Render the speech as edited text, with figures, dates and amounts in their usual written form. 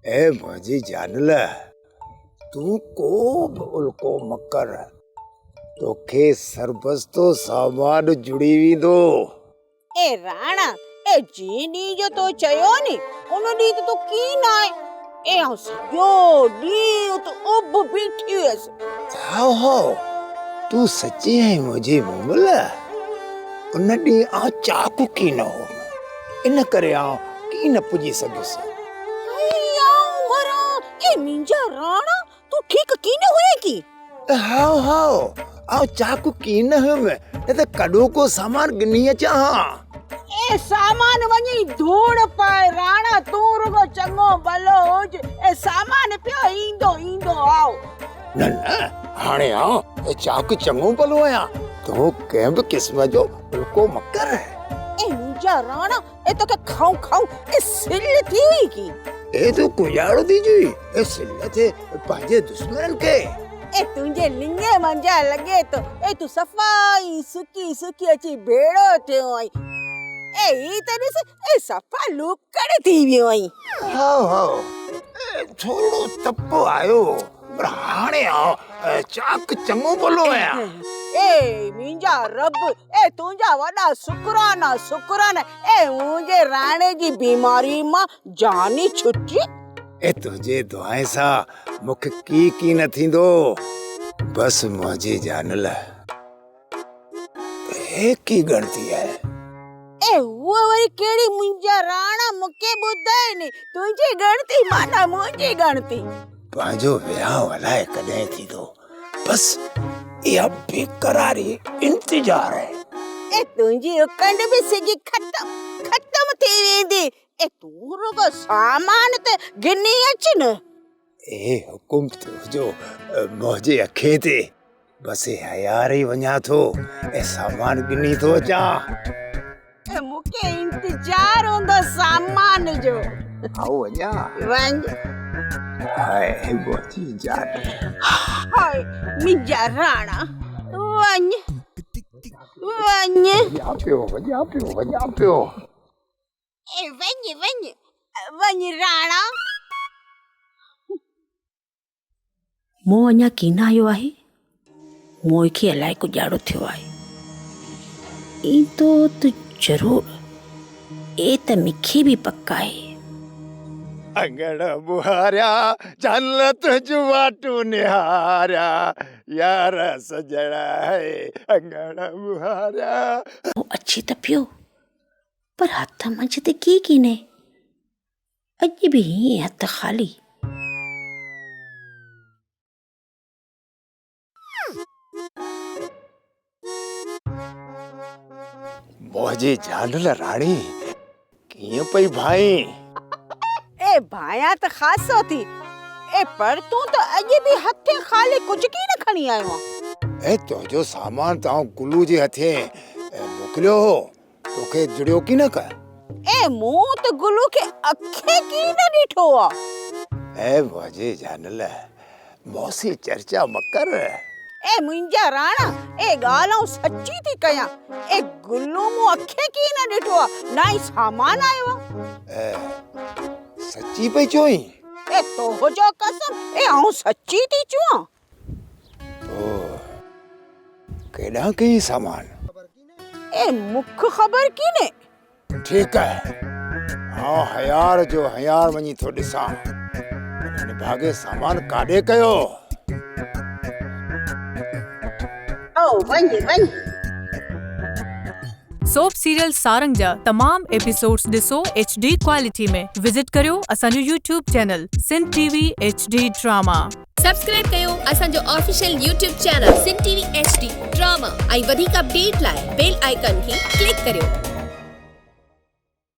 اي منهنجي جانل، تون ڪو به الڪو مه ڪر، توکي سربستو سامان جڙي ويندو. اي راڻا، اي جنهن ڏينهن جو تو چيو ني، ان ڏينهن ته تون ڪين آئين. اي آئون سڄو ڏينهن ات اڀ بيٺي هيس. هائو هائو، تون سچي آهين منهنجي مومل، ان ڏينهن آئون چاڪ ڪين هوم، ان ڪري آئون ڪين پڄي سگهيس. هائي آئون مران، اي منهنجا راڻا، تون ٺيڪ ڪين هئين ڪي؟ هائو هائو، آئون چاڪ ڪين هيم، نه ته ڪڏهوڪو سامان ڳنهي اچان ها. اي سامان وڃي ڌوڙ پائي راڻا، تون رڳو چڱو ڀلو هج، اي سامان پيو ايندو ايندو هائو. نه نه، هاڻي آئون چاڪ چڱو ڀلو آهيان، تون ڪنهن به قسم جو الڪو مه ڪر. اي منهنجا راڻا، اي توکي کائون کائون اي سل ٿي هئي ڪي؟ اي تون ڪجاڙو ٿي جي، اي سل ٿي پنهنجي دشمنن کي. اي تنهنجي لڱي منجهان لڳي ٿو، اي تون صفا ئي سڪي سڪي اچي ڀيڙو ٿيو آهين. اي هي ته ڏس، اي صفا لوڪڙ ٿي ويو آهين. هائو هائو، اي ٿورڙو تپ آيو. پر هاڻي آء چاڪ چڱو ڀلو آهيان. اي منهنجا رب، اي تنهنجا وڏا شڪرانا، شڪرانا، اي منهنجي راڻي جي بيماري مان جان ئي ڇٽي. اي تنهنجي دعائن سان مون کي ڪي ڪي نه ٿيندو. بس منهنجي جانل. هڪ ئي ڳڻتي آهي. اي هوء وري ڪهڙي منهنجا راڻا مون کي ٻڌاء ني، تنهنجي ڳڻتي معنيٰ منهنجي ڳڻتي. پنهنجو وهانء الائي ڪڏهن ٿيندو، بس اها بيقراري انتظار آهي. اي تنهنجي اڪنڊ به سگهي ختم ختم ٿي ويندي، اي تون رڳو سامان ته گهني اچ نه. اي حڪم تنهنجو منهنجي اکين تي، بس هيار ئي وڃان ٿو ۽ سامان ڳنهي ٿو اچان. اي مون کي انتظار هوندو سامان جو. آئون وڃان؟ وڃ. هاء منهنجي جان. هاء منهنجا راڻا وڃ وڃ. وڃان پيو وڃان پيو وڃان پيو. اي وڃ وڃ وڃ راڻا. مون اڃا ڪين آيو آهي. مون کي الائي ڪجاڙو ٿيو آهي. ايندو ته ضرور. اي ته مونکي به پڪ آهي. اڱڻ ٻهاريا، جل تنهنجون واٽون نهاريا، يار سڄڻ هي اڱڻ ٻهاريا. هو اچي ته پيو، پر هٿ منجهه ته ڪي ڪينهي. اڄ به هيئن هٿ خالي. منهنجي جانل راڻي ڪيئن پئي ڀانئين؟ اي ڀانئيان ته خاصو ٿي. اي پر تون ته اڄ به هٿين خالي ڪجهه ڪين کڻي آيو آن. اي تنهنجو سامان ته آئون گلو جي هٿين موڪليو هو. توکي جڙيو ڪين ڪر. اي مون ته گلو کي اکين ڪين نه ڏٺو آ. اي منهنجي جانل، موسي چرچا مه ڪر. اي منهنجا راڻا، اي ڳالهه آئون سچي ٿي ڪيان. اي گلو مون اکين ڪين نه ڏٺو آ، نه ئي سامان آيو آ. اي سچي پئي چوين؟ اي توهه جو قسم، اي آئون سچي ٿي چوان. پوء ڪيڏانهن ڪيئي سامان؟ اي مک خبر ڪينهي. ٺيڪ آهي، آئون هيار جو هيار وڃي ٿو ڏسان. هن نڀاڳي سامان ڪاڏي ڪيو؟ او وڃ وڃ. سوپ سيريل سارنگ جا تمام ايپيسوڊز ڏسو ايڇ ڊي ڪوالٽي ۾ وزٽ ڪريو اسان جو YouTube channel Sindh T V H D drama. Subscribe ڪيو اسان جو official YouTube channel Sindh T V H D drama ۽ وڌيڪ اپڊيٽ لاء بيل آئيڪان کي ڪلڪ ڪريو.